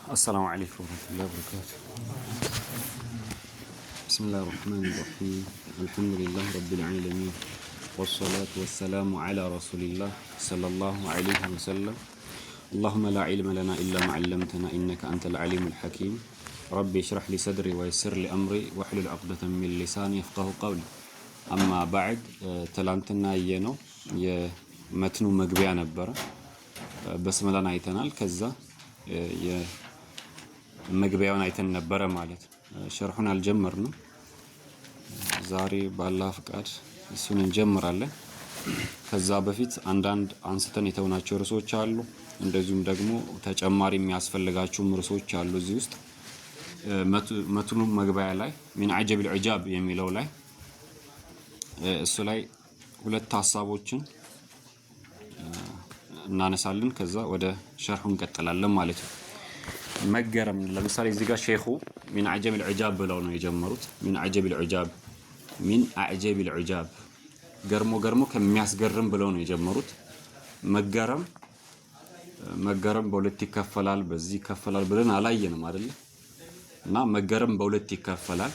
السلام عليكم ورحمة الله وبركاته. بسم الله الرحمن الرحيم. الحمد لله رب العالمين، والصلاة والسلام على رسول الله صلى الله عليه وسلم. اللهم لا علم لنا إلا ما علمتنا إنك أنت العليم الحكيم. ربي اشرح لي صدري ويسر لي أمري واحلل عقدة من لساني يفقهوا قولي. أما بعد፣ ትላንትና ያየነው የመትኑ መግቢያ ነበረ። በስመላን አይተናል። ከዛ የመግቢያውን አይተን ነበረ ማለት ነው። ሸርሑን አልጀመርንም። ዛሬ በአላህ ፍቃድ እሱን እንጀምራለን። ከዛ በፊት አንዳንድ አንስተን የተውናቸው ርዕሶች አሉ። እንደዚሁም ደግሞ ተጨማሪ የሚያስፈልጋቸውም ርዕሶች አሉ። እዚህ ውስጥ መትኑ መግቢያ ላይ من عجب العجاب የሚለው ላይ፣ እሱ ላይ ሁለት ሀሳቦችን እናነሳለን። ከዛ ወደ ሸርሑ እንቀጥላለን ማለት ነው። መገረም፣ ለምሳሌ እዚህ ጋር ሼኹ من عجب العجاب ብለው ነው የጀመሩት። من عجب العجاب، من أعجب العجاب፣ ገርሞ ገርሞ ከሚያስገርም ብለው ነው የጀመሩት። መገረም በሁለት ይከፈላል፣ በዚህ ይከፈላል ብለን አላየንም አይደለ? እና መገረም በሁለት ይከፈላል።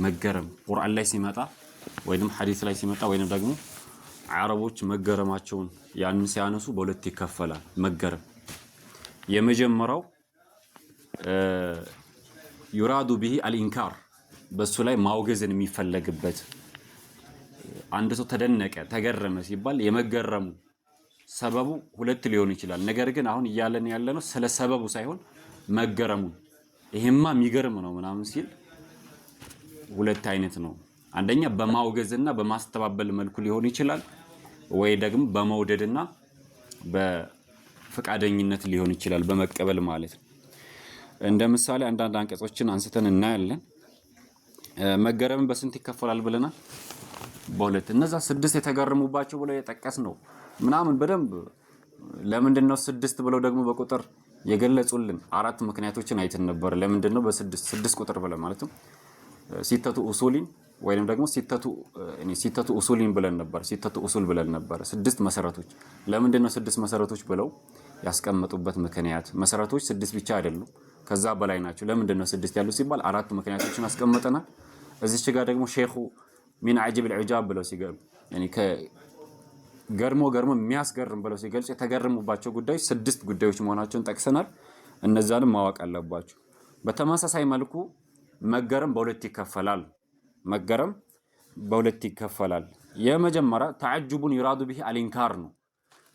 መገረም ቁርአን ላይ ሲመጣ ወይንም ሐዲስ ላይ ሲመጣ ወይንም ደግሞ አረቦች መገረማቸውን ያንን ሲያነሱ በሁለት ይከፈላል። መገረም የመጀመሪያው يراد به الإنكار፣ በሱ ላይ ማውገዝን የሚፈለግበት። አንድ ሰው ተደነቀ፣ ተገረመ ሲባል የመገረሙ ሰበቡ ሁለት ሊሆን ይችላል። ነገር ግን አሁን እያለን ያለነው ስለ ሰበቡ ሳይሆን መገረሙ፣ ይሄማ የሚገርም ነው ምናምን ሲል ሁለት አይነት ነው። አንደኛ በማውገዝና በማስተባበል መልኩ ሊሆን ይችላል፣ ወይ ደግሞ በመውደድና በፈቃደኝነት ሊሆን ይችላል፣ በመቀበል ማለት ነው። እንደ ምሳሌ አንዳንድ አንቀጾችን አንስተን እናያለን። መገረምን በስንት ይከፈላል ብለናል? በሁለት። እነዛ ስድስት የተገረሙባቸው ብለው የጠቀስ ነው ምናምን በደንብ ለምንድን ነው ስድስት ብለው ደግሞ በቁጥር የገለጹልን አራት ምክንያቶችን አይተን ነበር። ለምንድን ነው በስድስት ስድስት ቁጥር ብለን ማለትም ستة أصول ወይንም ደግሞ ستة أصول ብለን ነበር። ستة أصول ብለን ነበር። ስድስት መሰረቶች። ለምንድን ነው ስድስት መሰረቶች ብለው ያስቀመጡበት ምክንያት? መሰረቶች ስድስት ብቻ አይደሉም፣ ከዛ በላይ ናቸው። ለምንድን ነው ስድስት ያሉ ሲባል አራት ምክንያቶችን አስቀምጠናል። እዚች ጋር ደግሞ ሼኹ من عجب العجاب ብለው ሲገሉ፣ ገርሞ ገርሞ የሚያስገርም ብለው ሲገልጹ የተገረሙባቸው ጉዳዮች ስድስት ጉዳዮች መሆናቸውን ጠቅሰናል። እነዛንም ማወቅ አለባቸው። በተመሳሳይ መልኩ መገረም በሁለት ይከፈላል። መገረም በሁለት ይከፈላል። የመጀመሪያ تعجب يراد به الإنكار ነው።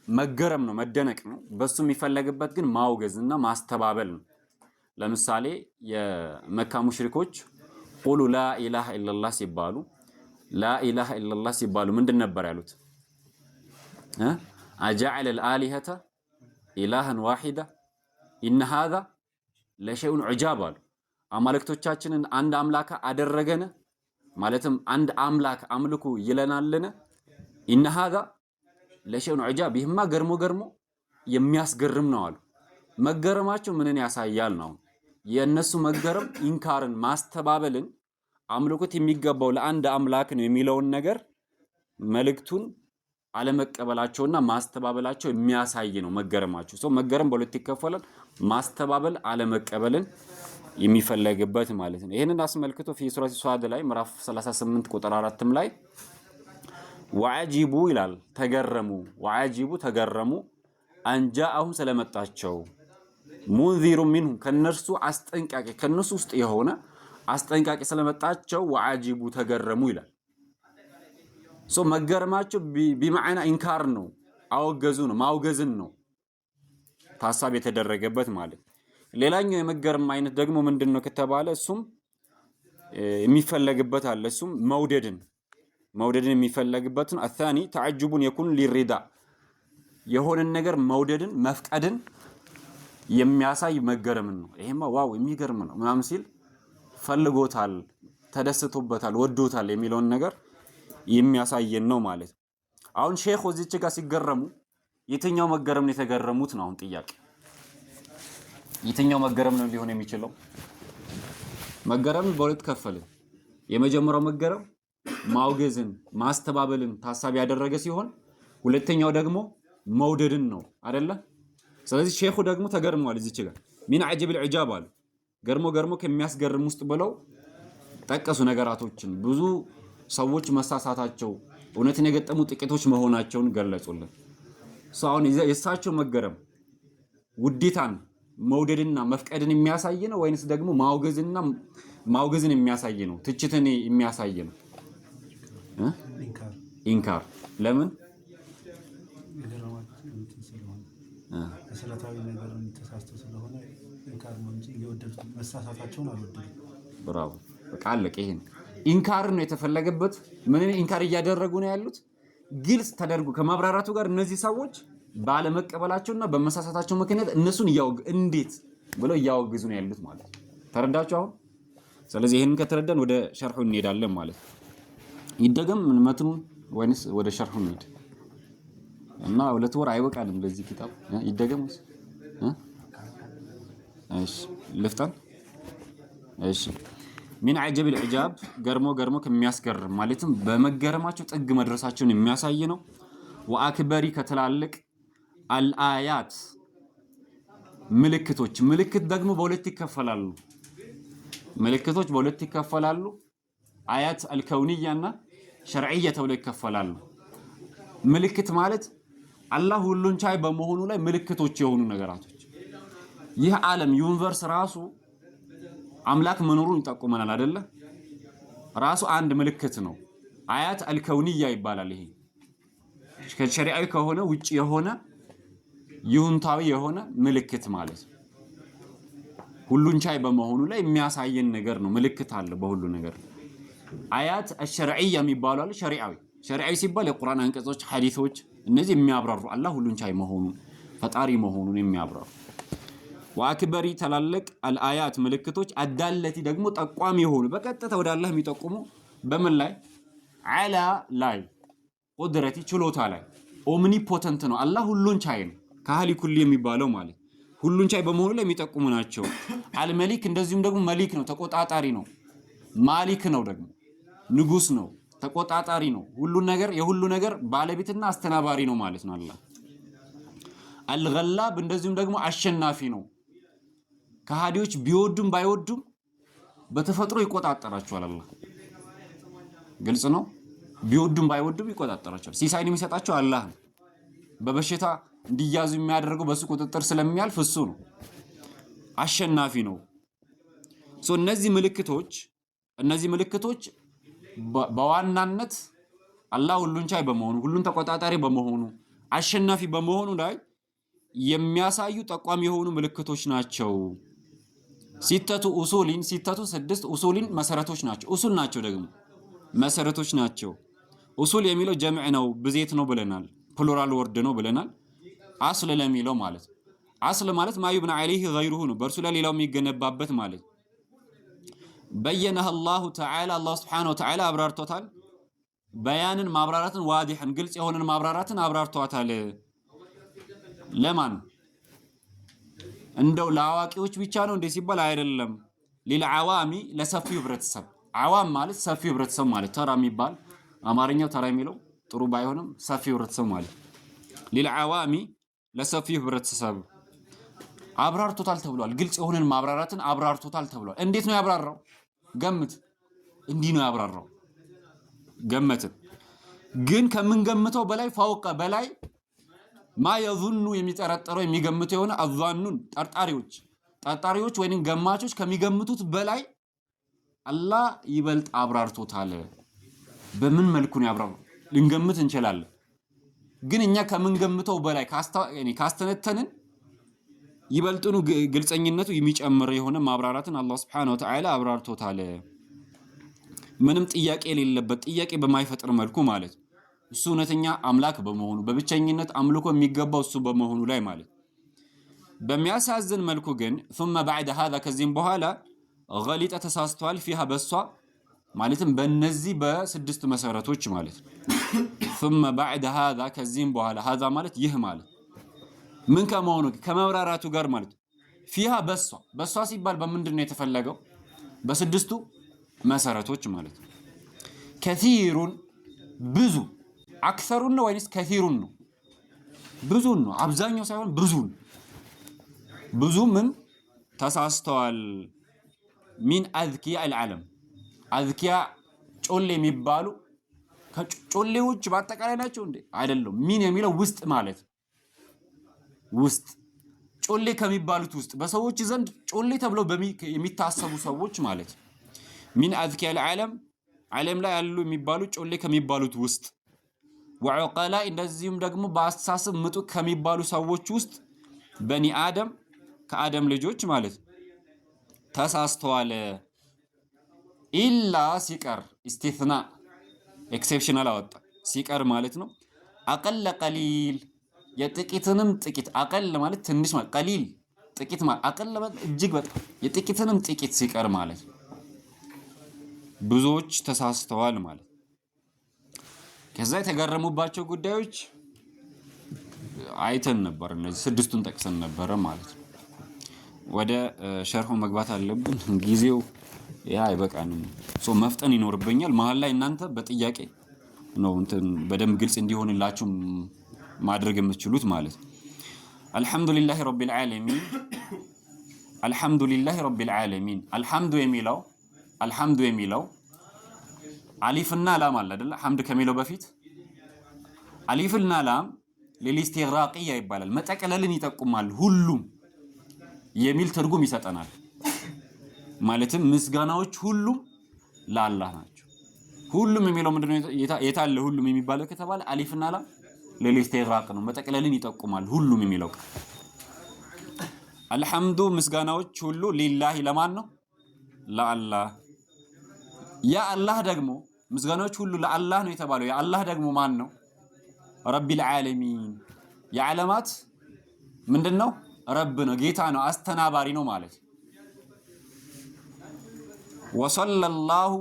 መገረም ነው፣ መደነቅ ነው። በሱ የሚፈለግበት ግን ማውገዝ እና ማስተባበል ነው። ለምሳሌ የመካ ሙሽሪኮች قولوا لا إله إلا الله ሲባሉ፣ لا إله إلا الله ሲባሉ ምንድን ነበር ያሉት? أجعل الآلهة إلها واحدا إن هذا لشيء عجاب አሉ። አማልክቶቻችንን አንድ አምላክ አደረገን? ማለትም አንድ አምላክ አምልኩ ይለናልን? إن هذا لشيء عجاب፣ ይህማ ገርሞ ገርሞ የሚያስገርም ነው አሉ። መገረማቸው ምንን ያሳያል ነው? የእነሱ መገረም ኢንካርን፣ ማስተባበልን፣ አምልኮት የሚገባው ለአንድ አምላክ ነው የሚለውን ነገር መልእክቱን አለመቀበላቸውና ማስተባበላቸው የሚያሳይ ነው መገረማቸው። So መገረም በሁለት ይከፈላል። ማስተባበል፣ አለመቀበልን የሚፈለግበት ማለት ነው። ይህንን አስመልክቶ في سورة ص ላይ ምዕራፍ 38 ቁጥር 4ም ላይ وعجبوا ይላል፣ ተገረሙ። وعجبوا ተገረሙ፣ أن جاءهم ስለመጣቸው፣ منذر منهم ከነርሱ አስጠንቃቂ፣ ከነሱ ውስጥ የሆነ አስጠንቃቂ ስለመጣቸው وعجبوا ተገረሙ ይላል። So መገረማቸው بمعنى إنكار ነው፣ አወገዙ ነው፣ ማውገዝን ነው ታሳቢ የተደረገበት ማለት። ሌላኛው የመገረም አይነት ደግሞ ምንድን ነው ከተባለ እሱም የሚፈለግበት አለ። እሱም መውደድን የሚፈለግበት ነው። الثاني تعجب يكون للرضا፣ የሆነን ነገር መውደድን መፍቀድን የሚያሳይ መገረምን ነው። ይሄማ wow የሚገርም ነው ምናምን ሲል ፈልጎታል፣ ተደስቶበታል፣ ወዶታል የሚለውን ነገር የሚያሳየን ነው ማለት ነው። አሁን ሼኹ እዚች ጋር ሲገረሙ የትኛው መገረም ነው የተገረሙት ነው አሁን ጥያቄ። የትኛው መገረም ነው ሊሆን የሚችለው? መገረም በሁለት ከፈልን። የመጀመሪያው መገረም ማውገዝን ማስተባበልን ታሳቢ ያደረገ ሲሆን ሁለተኛው ደግሞ መውደድን ነው አይደለ? ስለዚህ ሼኹ ደግሞ ተገርመዋል። እዚች ጋር من عجب العجاب አሉ። ገርሞ ገርሞ ከሚያስገርም ውስጥ ብለው ጠቀሱ ነገራቶችን። ብዙ ሰዎች መሳሳታቸው እውነትን የገጠሙ ጥቂቶች መሆናቸውን ገለጹልን። አሁን የእሳቸው መገረም ውዴታን መውደድና መፍቀድን የሚያሳይ ነው ወይንስ ደግሞ ማውገዝና ማውገዝን የሚያሳይ ነው? ትችትን የሚያሳይ ነው? إنكار ለምን መሰረታዊ ነገር ተሳስተው ስለሆነ إنكار ነው እንጂ የወደዱት መሳሳታቸውን አልወደዱም። Bravo፣ በቃ አለቀ። ይሄን إنكار ነው የተፈለገበት። ምንን إنكار እያደረጉ ነው ያሉት? ግልጽ ተደርጎ ከማብራራቱ ጋር እነዚህ ሰዎች ባለመቀበላቸውና በመሳሳታቸው ምክንያት እነሱን እንዴት ብለው እያወግዙ ነው ያሉት ማለት ነው። ተረዳችሁ አሁን? ስለዚህ ይህንን ከተረዳን ወደ ሸርሑ እንሄዳለን ማለት ነው። ይደገም መትኑን ወይንስ ወደ ሸርሑ እንሄድ? እና 2 ወር አይበቃንም ለዚህ ኪታብ። ይደገም ወይስ? እሺ ልፍጠን። እሺ من عجب العجاب ገርሞ ገርሞ ከሚያስገርም፣ ማለትም በመገረማቸው ጥግ መድረሳቸውን የሚያሳይ ነው። وأكبر ከትላልቅ الآيات ምልክቶች። ምልክት ደግሞ በሁለት ይከፈላሉ። ምልክቶች በሁለት ይከፈላሉ። آيات الكونية እና شرعية ተብለው ይከፈላሉ። ምልክት ማለት አላህ ሁሉን ቻይ በመሆኑ ላይ ምልክቶች የሆኑ ነገራቶች። ይህ ዓለም universe ራሱ አምላክ መኖሩን ይጠቁመናል አይደለ? ራሱ አንድ ምልክት ነው። آيات الكونية ይባላል። ይሄ ከሸሪዓዊ ከሆነ ውጭ የሆነ ይሁንታዊ የሆነ ምልክት ማለት ነው። ሁሉን ቻይ በመሆኑ ላይ የሚያሳየን ነገር ነው። ምልክት አለ በሁሉ ነገር። آيات الشرعية የሚባሉ አለ። ሸሪዓዊ፣ ሸሪዓዊ ሲባል የቁርአን አንቀጾች፣ ሐዲሶች፣ እነዚህ የሚያብራሩ አላህ ሁሉን ቻይ መሆኑን፣ ፈጣሪ መሆኑን የሚያብራሩ። وأكبر ታላላቅ الآيات ምልክቶች፣ الدالة ደግሞ ጠቋሚ የሆኑ፣ በቀጥታ ወደ አላህ የሚጠቁሙ፣ በምን ላይ? على ላይ፣ قدرته ችሎታ ላይ። Omnipotent ነው አላህ፣ ሁሉን ቻይ ነው። ካህሊ ኩሊ የሚባለው ማለት ሁሉን ቻይ በመሆኑ ላይ የሚጠቁሙ ናቸው። الملك እንደዚሁም ደግሞ ملك ነው፣ ተቆጣጣሪ ነው። مالك ነው ደግሞ ንጉስ ነው፣ ተቆጣጣሪ ነው። ሁሉን ነገር፣ የሁሉ ነገር ባለቤትና አስተናባሪ ነው ማለት ነው አላህ። الغلاب እንደዚሁም ደግሞ አሸናፊ ነው። ከሃዲዎች ቢወዱም ባይወዱም በተፈጥሮ ይቆጣጠራቸዋል አላህ። ግልጽ ነው። ቢወዱም ባይወዱም ይቆጣጠራቸዋል። ሲሳይን የሚሰጣቸው አላህ ነው። በበሽታ እንዲያዙ የሚያደርገው በሱ ቁጥጥር ስለሚያልፍ እሱ ነው። አሸናፊ ነው። So እነዚህ ምልክቶች በዋናነት አላህ ሁሉን ቻይ በመሆኑ፣ ሁሉን ተቆጣጣሪ በመሆኑ፣ አሸናፊ በመሆኑ ላይ የሚያሳዩ ጠቋሚ የሆኑ ምልክቶች ናቸው። ستة أصول ستة ስድስት أصول መሰረቶች ናቸው። أصول ናቸው ደግሞ መሰረቶች ናቸው። أصول የሚለው جمع ነው፣ ብዜት ነው ብለናል። Plural word ነው ብለናል። أصل ለሚለው ማለት፣ أصل ማለት ما يبنى عليه غيره ነው፣ በእርሱ ላይ ሌላው የሚገነባበት ማለት። بينها الله تعالى አላህ سبحانه وتعالى አብራርቶታል። بيانا ማብራራትን፣ واضحا ግልጽ የሆነን ማብራራትን አብራርቷታል። ለማን? እንደው ለአዋቂዎች ብቻ ነው እንዴ ሲባል አይደለም። للعوام ለሰፊው ህብረተሰብ። عوام ማለት ሰፊው ህብረተሰብ ማለት፣ ተራ የሚባል፣ አማርኛው ተራ የሚለው ጥሩ ባይሆንም ሰፊው ህብረተሰብ ማለት። للعوام ለሰፊው ህብረተሰብ አብራርቶታል ተብሏል። ግልጽ የሆነን ማብራራትን አብራርቶታል ተብሏል። እንዴት ነው ያብራራው? ገምት። እንዲህ ነው ያብራራው። ገመትን ግን ከምንገምተው በላይ፣ فوق በላይ፣ ما يظن የሚጠረጠረው፣ የሚገምተው የሆነ الظانون ጠርጣሪዎች፣ ጠርጣሪዎች ወይንም ገማቾች ከሚገምቱት በላይ አላህ ይበልጥ አብራርቶታል። በምን መልኩ ነው ያብራራው? ልንገምት እንችላለን፣ ግን እኛ ከምንገምተው በላይ ካስተነተንን ይበልጥኑ ግልጸኝነቱ የሚጨምር የሆነ ማብራራትን አላህ سبحانه وتعالى አብራርቶታል። ምንም ጥያቄ የሌለበት፣ ጥያቄ በማይፈጥር መልኩ ማለት፣ እሱ እውነተኛ አምላክ በመሆኑ፣ በብቸኝነት አምልኮ የሚገባው እሱ በመሆኑ ላይ ማለት። በሚያሳዝን መልኩ ግን ثم بعد هذا ከዚህም በኋላ غلط ተሳስቷል፣ فيها በሷ፣ ማለትም በእነዚህ በስድስት መሰረቶች ማለት ነው። ثم بعد هذا ከዚህም በኋላ፣ هذا ማለት ይህ ማለት፣ ምን ከመሆኑ፣ ከመብራራቱ ጋር ማለት፣ فيها በሷ፣ በሷ ሲባል በምንድን ነው የተፈለገው? በስድስቱ መሰረቶች ማለት ነው። كثير ብዙ፣ أكثر ነው ወይንስ كثير ነው? ብዙን ነው። አብዛኛው ሳይሆን ብዙን። ብዙ ምን ተሳስተዋል። من أذكياء العالم أذكياء ጮሌ የሚባሉ ጮሌዎች በአጠቃላይ ናቸው እንዴ? አይደለም። من የሚለው ውስጥ ማለት ውስጥ ጮሌ ከሚባሉት ውስጥ በሰዎች ዘንድ ጮሌ ተብለው የሚታሰቡ ሰዎች ማለት من أذكياء العالم ዓለም ላይ ያሉ የሚባሉ ጮሌ ከሚባሉት ውስጥ وعقلاء እንደዚሁም ደግሞ በአስተሳሰብ ምጡቅ ከሚባሉ ሰዎች ውስጥ بني آدم ከአደም ልጆች ማለት ተሳስተዋል። إلا ሲቀር استثناء exceptional አወጣ ሲቀር ማለት ነው። أقل قليل የጥቂትንም ጥቂት أقل ማለት ትንሽ ማለት قليل ጥቂት ማለት أقل ማለት እጅግ በጣም የጥቂትንም ጥቂት ሲቀር ማለት ነው። ብዙዎች ተሳስተዋል ማለት። ከዛ የተገረሙባቸው ጉዳዮች አይተን ነበር። እነዚህ ስድስቱን ጠቅሰን ነበረ ማለት ነው። ወደ ሸርሑ መግባት አለብን። ጊዜው ያ አይበቃንም። So መፍጠን ይኖርብኛል። መሀል ላይ እናንተ በጥያቄ ነው እንትን በደንብ ግልጽ እንዲሆንላችሁ ማድረግ የምትችሉት ማለት ነው። الحمد لله رب العالمين الحمد لله رب العالمين። الحمد የሚለው አሊፍና ላም አለ አይደለ? حمد ከሚለው በፊት አሊፍና ላም للاستغراقية ይባላል። መጠቅለልን ይጠቁማል። ሁሉም የሚል ትርጉም ይሰጠናል። ማለትም ምስጋናዎች ሁሉም ለአላህ ናቸው። ሁሉም የሚለው ምንድነው? የታለ ሁሉም የሚባለው ከተባለ አሊፍና ላም للاستغراق ነው፣ መጠቅለልን ይጠቁማል። ሁሉም የሚለው ቃል الحمد ምስጋናዎች ሁሉ لله ለማን ነው? ለአላህ። ያ አላህ ደግሞ ምስጋናዎች ሁሉ ለአላህ ነው የተባለው ያ አላህ ደግሞ ማን ነው? رب العالمين የዓለማት ምንድን ነው? ረብ ነው፣ ጌታ ነው፣ አስተናባሪ ነው ማለት። وصلى الله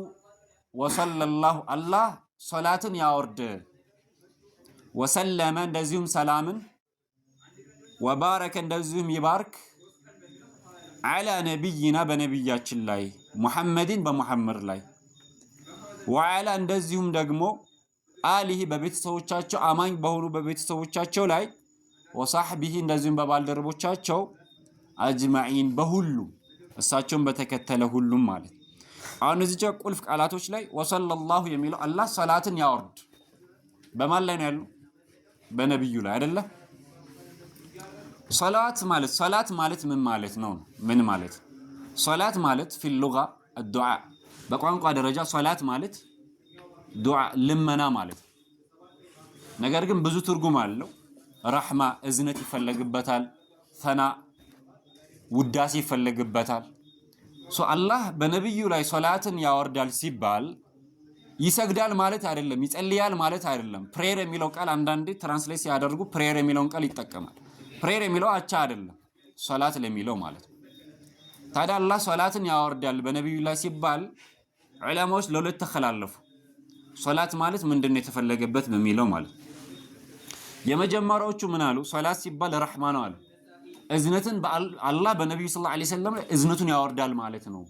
وصلى الله አላህ ሶላትን ያወርድ፣ وسلم እንደዚሁም ሰላምን፣ وبارك እንደዚሁም ይባርክ፣ على نبينا በነቢያችን ላይ፣ محمد በሙሐመድ ላይ፣ وعلى እንደዚሁም ደግሞ آله በቤተሰቦቻቸው አማኝ በሆኑ በቤተሰቦቻቸው ላይ፣ وصحبه እንደዚሁም በባልደረቦቻቸው፣ أجمعين በሁሉም እሳቸውን በተከተለ ሁሉም ማለት። አሁን እዚህ ቁልፍ ቃላቶች ላይ وصلى الله የሚለው አላህ ሰላትን ያወርድ በማን ላይ ነው ያሉ? በነቢዩ ላይ አይደለ? ሰላት ማለት ምን ማለት ነው? ምን ማለት ሰላት ማለት في اللغة الدعاء በቋንቋ ደረጃ ሰላት ማለት ዱዓ ልመና ማለት። ነገር ግን ብዙ ትርጉም አለው። رحمة እዝነት ይፈለግበታል። ثناء ውዳሴ ይፈለግበታል። So አላህ በነቢዩ ላይ ሶላትን ያወርዳል ሲባል ይሰግዳል ማለት አይደለም፣ ይጸልያል ማለት አይደለም። Prayer የሚለው ቃል አንዳንዴ translate ሲያደርጉ prayer የሚለውን ቃል ይጠቀማል። Prayer የሚለው አቻ አይደለም ሶላት ለሚለው ማለት ነው። ታዲያ አላህ ሶላትን ያወርዳል በነቢዩ ላይ ሲባል ዑለማዎች ለሁለት ተከላለፉ። ሶላት ማለት ምንድን ነው የተፈለገበት በሚለው ማለት። የመጀመሪያዎቹ ምን አሉ? ሶላት ሲባል رحمة ነው አሉ። እዝነትን አላህ በነቢዩ صلى الله عليه وسلم ላይ እዝነቱን ያወርዳል ማለት ነው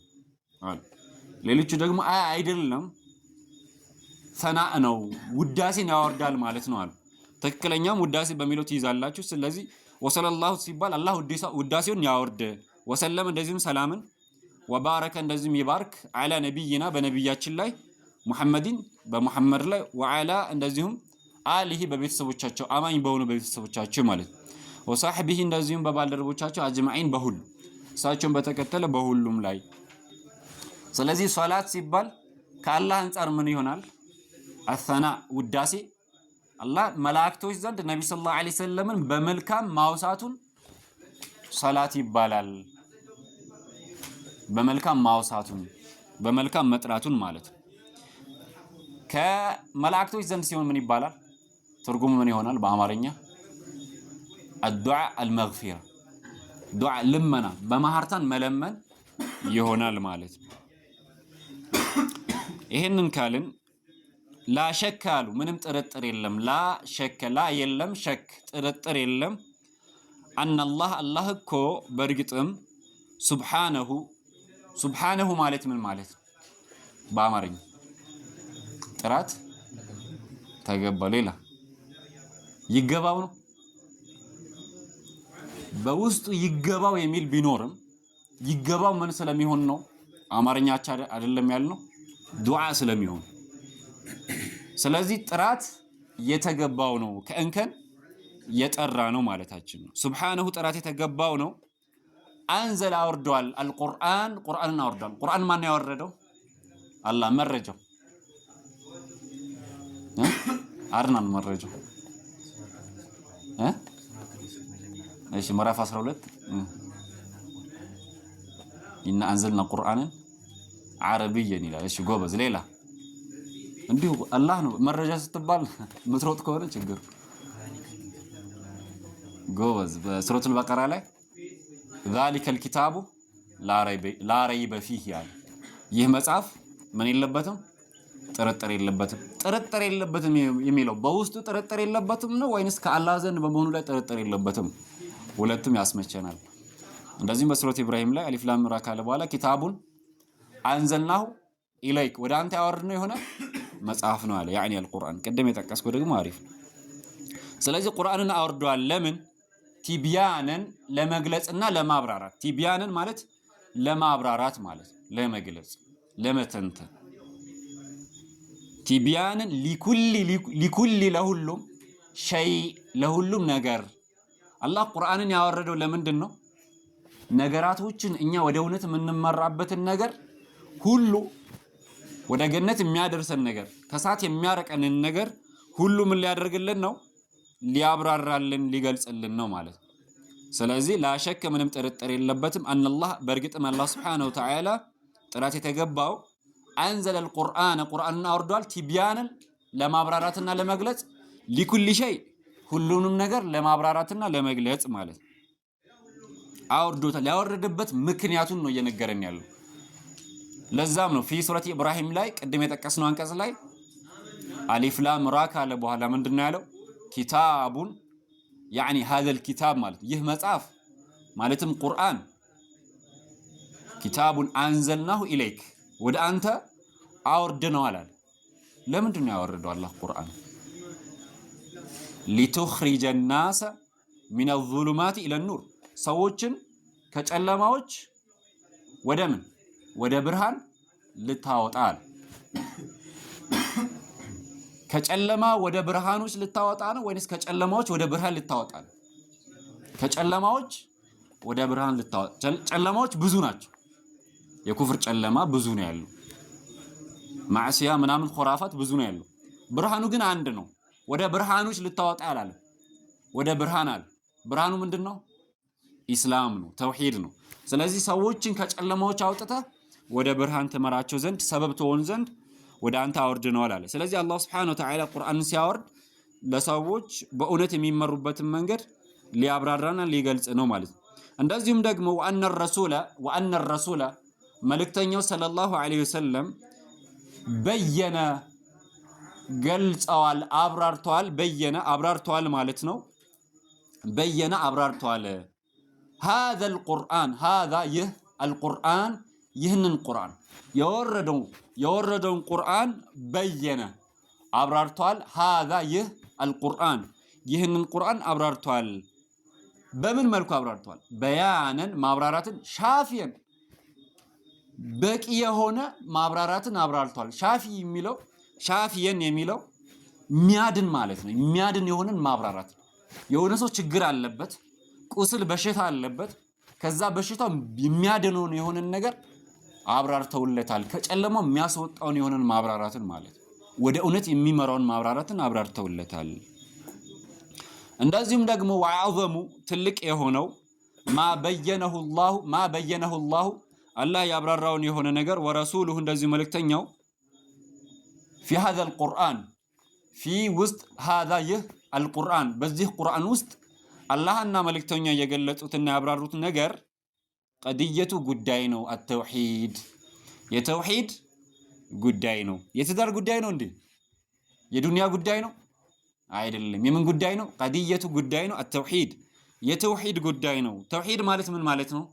አሉ። ሌሎቹ ደግሞ አይ አይደለም፣ ثناء ነው ውዳሴን ያወርዳል ማለት ነው አሉ። ትክክለኛም ውዳሴ በሚለው ትይዛላችሁ። ስለዚህ وصلى الله ሲባል አላህ ውዳሴውን ያወርድ፣ وسلم እንደዚሁም ሰላምን፣ وبارك እንደዚሁም ይባርክ፣ على نبينا በነቢያችን ላይ፣ محمد በሙሐመድ ላይ፣ وعلى እንደዚሁም آله በቤተሰቦቻቸው አማኝ በሆኑ በቤተሰቦቻቸው ማለት፣ وصحبه እንደዚሁም በባልደረቦቻቸው፣ أجمعين በሁሉ እሳቸውን በተከተለ በሁሉም ላይ። ስለዚህ ሶላት ሲባል ከአላህ አንጻር ምን ይሆናል? الثناء ውዳሴ አላህ መላእክቶች ዘንድ ነቢ صلى الله عليه وسلم ን በመልካም ማውሳቱን ሰላት ይባላል። በመልካም ማውሳቱን በመልካም መጥራቱን ማለት ነው። ከመላእክቶች ዘንድ ሲሆን ምን ይባላል? ትርጉሙ ምን ይሆናል በአማርኛ? الدعاء المغفرة ዱዓ ልመና በማህርታን መለመን ይሆናል ማለት ነው። ይሄንን ካልን لا شك አሉ ምንም ጥርጥር የለም። لا شك لا የለም شك ጥርጥር የለም። أن الله አላህ እኮ በእርግጥም سبحانه سبحانه ማለት ምን ማለት ነው? በአማርኛ ጥራት ተገባ ሌላ ይገባው ነው። በውስጡ ይገባው የሚል ቢኖርም ይገባው ምን ስለሚሆን ነው? አማርኛ አቻ አይደለም ያልነው ዱዓ ስለሚሆን። ስለዚህ ጥራት የተገባው ነው፣ ከእንከን የጠራ ነው ማለታችን ነው። سبحانه ጥራት የተገባው ነው። أنزل አወርደዋል። القرآن ቁርአንን አወርደዋል። ቁርአን ማን ያወረደው? አላህ። መረጃው አድናን መረጃው እሺ፣ ምዕራፍ 12 إنا أنزلنا قرآنا عربيا ይላል። እሺ ጎበዝ። ሌላ እንዲሁ አላህ ነው መረጃ ስትባል ምትሮጥ ከሆነ ችግር። ጎበዝ። በሱረቱል በቀራ ላይ ذلك الكتاب لا ريب فيه ያለ ይህ መጽሐፍ ምን የለበትም? ጥርጥር የለበትም። ጥርጥር የለበትም የሚለው በውስጡ ጥርጥር የለበትም ነው ወይንስ ከአላህ ዘንድ በመሆኑ ላይ ጥርጥር የለበትም? ሁለቱም ያስመቸናል። እንደዚሁም በሱረት ኢብራሂም ላይ ألف لام را ካለ በኋላ كتاب أنزلناه إليك ወደ አንተ ያወረድነው የሆነ መጽሐፍ ነው አለ። يعني القرآن ቅድም የጠቀስኩ ደግሞ አሪፍ ነው። ስለዚህ ቁርአንን አወርደዋል። ለምን? تبيانا ለመግለጽና ለማብራራት። تبيانا ማለት ለማብራራት ማለት ለመግለጽ፣ ለመተንተን። تبيانا لكل ለሁሉም شيء ለሁሉም ነገር። አላህ ቁርአንን ያወረደው ለምንድን ነው? ነገራቶችን እኛ ወደ እውነት የምንመራበትን ነገር ሁሉ፣ ወደ ገነት የሚያደርሰን ነገር፣ ከእሳት የሚያርቀንን ነገር ሁሉ ምን ሊያደርግልን ነው? ሊያብራራልን፣ ሊገልጽልን ነው ማለት ነው። ስለዚህ لا شك ምንም ጥርጥር የለበትም أن الله በእርግጥም አላህ سبحانه وتعالى ጥራት የተገባው أنزل القرآن ቁርአንን አውርዷል። تبيانا ለማብራራትና ለመግለጽ፣ لكل شيء ሁሉንም ነገር ለማብራራትና ለመግለጽ ማለት ነው። አውርዶታል። ያወረደበት ምክንያቱን ነው እየነገረን ያለው። ለዛም ነው في سورة إبراهيم ላይ ቅድም የጠቀስነው አንቀጽ ላይ ألف لام را ካለ በኋላ ምንድን ነው ያለው? كتاب يعني هذا الكتاب ማለት ይህ መጽሐፍ ማለትም ቁርአን كتاب أنزلناه إليك ወደ አንተ አወርድነዋል አለ። ለምንድን ነው ያወረደው አላህ ቁርአን? لتخرج الناس من الظلمات إلى النور ሰዎችን ከጨለማዎች ወደ ምን ወደ ብርሃን ልታወጣ አለ። ከጨለማ ወደ ብርሃኖች ልታወጣ ነው ወይንስ ከጨለማዎች ወደ ብርሃን ልታወጣ ነው? ከጨለማዎች ወደ ብርሃን ልታወጣ። ጨለማዎች ብዙ ናቸው። የኩፍር ጨለማ ብዙ ነው ያለው። ማዕሲያ ምናምን خرافات ብዙ ነው ያለው። ብርሃኑ ግን አንድ ነው። ወደ ብርሃኖች ልታወጣ አላለም። ወደ ብርሃን አለ። ብርሃኑ ምንድን ነው? ኢስላም ነው፣ ተውሂድ ነው። ስለዚህ ሰዎችን ከጨለማዎች አውጥተህ ወደ ብርሃን ትመራቸው ዘንድ፣ ሰበብ ትሆን ዘንድ ወደ አንተ አውርድነዋል አለ። ስለዚህ አላህ سبحانه وتعالى ቁርአንን ሲያወርድ ለሰዎች በእውነት የሚመሩበትን መንገድ ሊያብራራና ሊገልጽ ነው ማለት ነው። እንደዚሁም ደግሞ وأن الرسول መልእክተኛው صلى الله عليه وسلم بين ገልጸዋል፣ አብራርተዋል። بين አብራርተዋል ማለት ነው። بين አብራርተዋል። هذا القرآن هذا ይህ القرآن ይህንን ቁርአን የወረደውን ቁርአን بين አብራርተዋል። هذا ይህ القرآن ይህንን ቁርአን አብራርተዋል። በምን መልኩ አብራርተዋል? بيانا ማብራራትን፣ شافيا በቂ የሆነ ማብራራትን አብራርተዋል። شافي የሚለው شافيا የሚለው የሚያድን ማለት ነው። የሚያድን የሆነን ማብራራት፣ የሆነ ሰው ችግር አለበት፣ ቁስል በሽታ አለበት። ከዛ በሽታው የሚያድነውን የሆነን ነገር አብራርተውለታል። ከጨለማው የሚያስወጣውን የሆነን ማብራራትን ማለት ወደ እውነት የሚመራውን ማብራራትን አብራርተውለታል። እንደዚሁም ደግሞ وأعظم ትልቅ የሆነው ما بينه الله አላህ ያብራራውን የሆነ ነገር ورسوله እንደዚሁ መልእክተኛው في هذا القرآن في ውስጥ هذا ይህ القرآن በዚህ ቁርአን ውስጥ አላህና መልእክተኛ የገለጹትና ያብራሩት ነገር قضية ጉዳይ ነው። التوحيد የተውሂድ ጉዳይ ነው። የትዳር ጉዳይ ነው እንዴ? የዱንያ ጉዳይ ነው አይደለም። የምን ጉዳይ ነው? قضية ጉዳይ ነው። التوحيد የተውሂድ ጉዳይ ነው። ተውሂድ ማለት ምን ማለት ነው?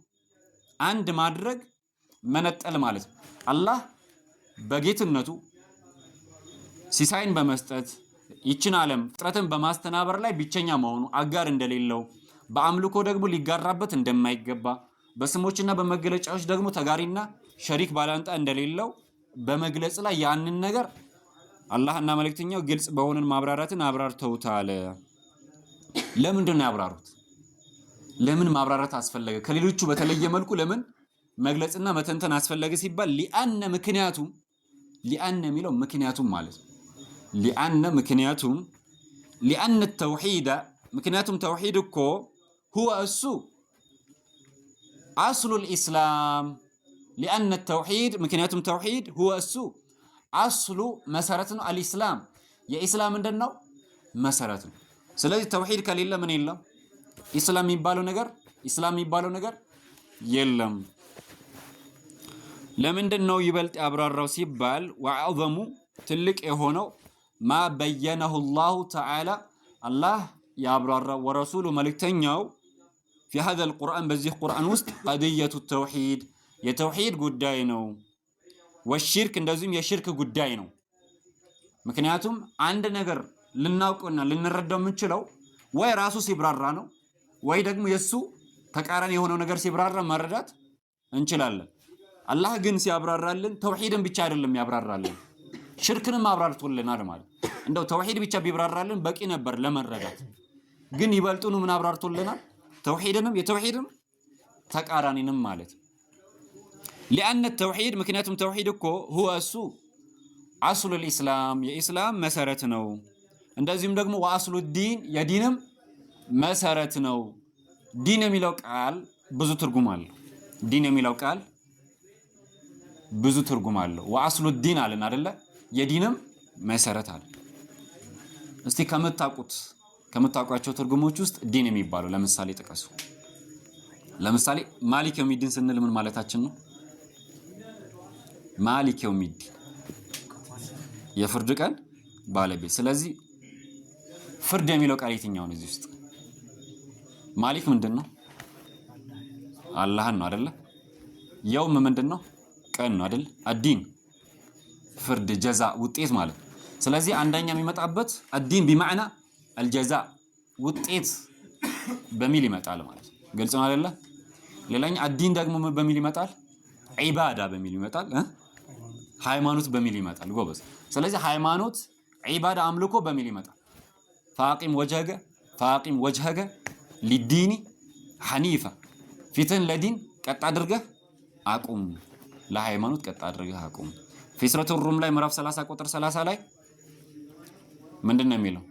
አንድ ማድረግ መነጠል ማለት ነው። አላህ በጌትነቱ ሲሳይን በመስጠት ይችን ዓለም ፍጥረትን በማስተናበር ላይ ብቸኛ መሆኑ፣ አጋር እንደሌለው፣ በአምልኮ ደግሞ ሊጋራበት እንደማይገባ፣ በስሞችና በመገለጫዎች ደግሞ ተጋሪና ሸሪክ ባላንጣ እንደሌለው በመግለጽ ላይ ያንን ነገር አላህና መልእክተኛው ግልጽ በሆነን ማብራራትን አብራርተውታል። ለምንድን ነው ያብራሩት? ለምን ማብራራት አስፈለገ? ከሌሎቹ በተለየ መልኩ ለምን መግለጽና መተንተን አስፈለገ ሲባል لأن ምክንያቱም፣ لأن የሚለው ምክንያቱም ማለት ነው። لأن ምክንያቱም፣ لأن التوحيد ምክንያቱም ተውሂድ እኮ هو እሱ أصل الإسلام፣ لأن التوحيد ምክንያቱም ተውሂድ هو እሱ أصل መሰረት ነው። الإسلام የኢስላም ምንድን ነው? መሰረት ነው። ስለዚህ ተውሂድ ከሌለ ምን የለም? ኢስላም የሚባለው ነገር የለም። ለምንድን ነው ይበልጥ ያብራራው ሲባል وأعظم ትልቅ የሆነው ما بينه الله تعالى አላህ ያብራራው ورسوله መልእክተኛው في هذا القرآن በዚህ ቁርአን ውስጥ قضية التوحيد የተውሂድ ጉዳይ ነው። والشرك እንደዚሁም የሽርክ ጉዳይ ነው። ምክንያቱም አንድ ነገር ልናውቅና ልንረዳው የምንችለው ወይ ራሱ ሲብራራ ነው ወይ ደግሞ የእሱ ተቃራኒ የሆነው ነገር ሲብራራ መረዳት እንችላለን። አላህ ግን ሲያብራራልን ተውሂድን ብቻ አይደለም ያብራራልን፣ ሽርክንም አብራርቶልናል ማለት። እንደው ተውሂድ ብቻ ቢብራራልን በቂ ነበር ለመረዳት። ግን ይበልጡኑ ምን አብራርቶልናል? ተውሂድንም የተውሂድም ተቃራኒንም ማለት። لأن التوحيد ምክንያቱም ተውሂድ እኮ هو እሱ أصل الإسلام የኢስላም መሰረት ነው። እንደዚሁም ደግሞ وأصل الدين የዲንም መሰረት ነው። ዲን የሚለው ቃል ብዙ ትርጉም አለው። ዲን የሚለው ቃል ብዙ ትርጉም አለው። وأصل الدين አለን አደለ? የዲንም መሰረት አለ። እስቲ ከምታውቋቸው ትርጉሞች ውስጥ ዲን የሚባለው ለምሳሌ ጥቀሱ። ለምሳሌ مالك يوم الدين ስንል ምን ማለታችን ነው? مالك يوم الدين የፍርድ ቀን ባለቤት። ስለዚህ ፍርድ የሚለው ቃል የትኛው ነው እዚህ ውስጥ? مالك ምንድን ነው? አላህን ነው አደለ? يوم ምንድን ነው? ቀን ነው አደለ? الدين ፍርድ፣ جزاء ውጤት ማለት ነው። ስለዚህ አንደኛ የሚመጣበት الدين بمعنى الجزاء ውጤት በሚል ይመጣል ማለት ነው። ግልጽ ነው አይደለ? ሌላኛ الدين ደግሞ በሚል ይመጣል፣ ዒባዳ በሚል ይመጣል፣ ሃይማኖት በሚል ይመጣል። ጎበዝ። ስለዚህ ሃይማኖት፣ ዒባዳ፣ አምልኮ በሚል ይመጣል። فأقم وجهك فأقم وجهك للدين حنيفا ፊትህን ለዲን ቀጥ አድርገህ አቁም፣ ለሃይማኖት ቀጥ አድርገህ አቁም። في سورة الروم ላይ ምዕራፍ 30 ቁጥር 30 ላይ ምንድን ነው የሚለው?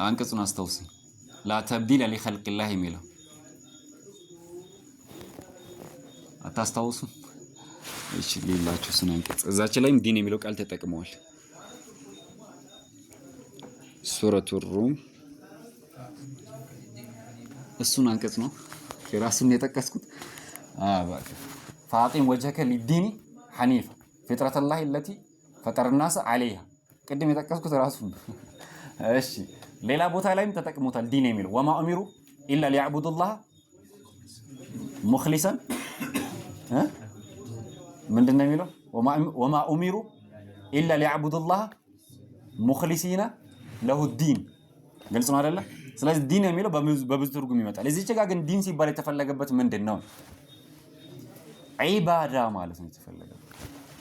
አንቀጹን አስታውሲ። لا تبديل لخلق الله የሚለው አታስታውሱም? እሺ ሌላችሁ ስነ አንቀጽ እዛች ላይም ዲን የሚለው ቃል ተጠቅመዋል። ሱረቱ ሩም እሱን አንቀጽ ነው የራሱን የጠቀስኩት። فأقم وجهك للدين حنيفا فطرة الله التي فطر الناس عليها ቅድም የጠቀስኩት ራሱ። እሺ ሌላ ቦታ ላይም ተጠቅሞታል ዲን የሚለው وما أمروا إلا ليعبدوا الله مخلصا ምንድን ነው የሚለው? وما أمروا إلا ليعبدوا الله مخلصين له الدين። ግልጽ ነው አይደለ? ስለዚህ ዲን የሚለው በብዙ ትርጉም ይመጣል። እዚህ ጋ ግን ዲን ሲባል የተፈለገበት ምንድን ነው? ዒባዳ ማለት ነው የተፈለገበት።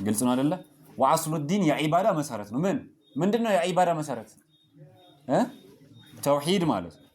ግልጽ ነው አይደለ? وأصل الدين የዒባዳ መሰረት ነው። ምንድን ነው የዒባዳ መሰረት? ተውሂድ ማለት ነው።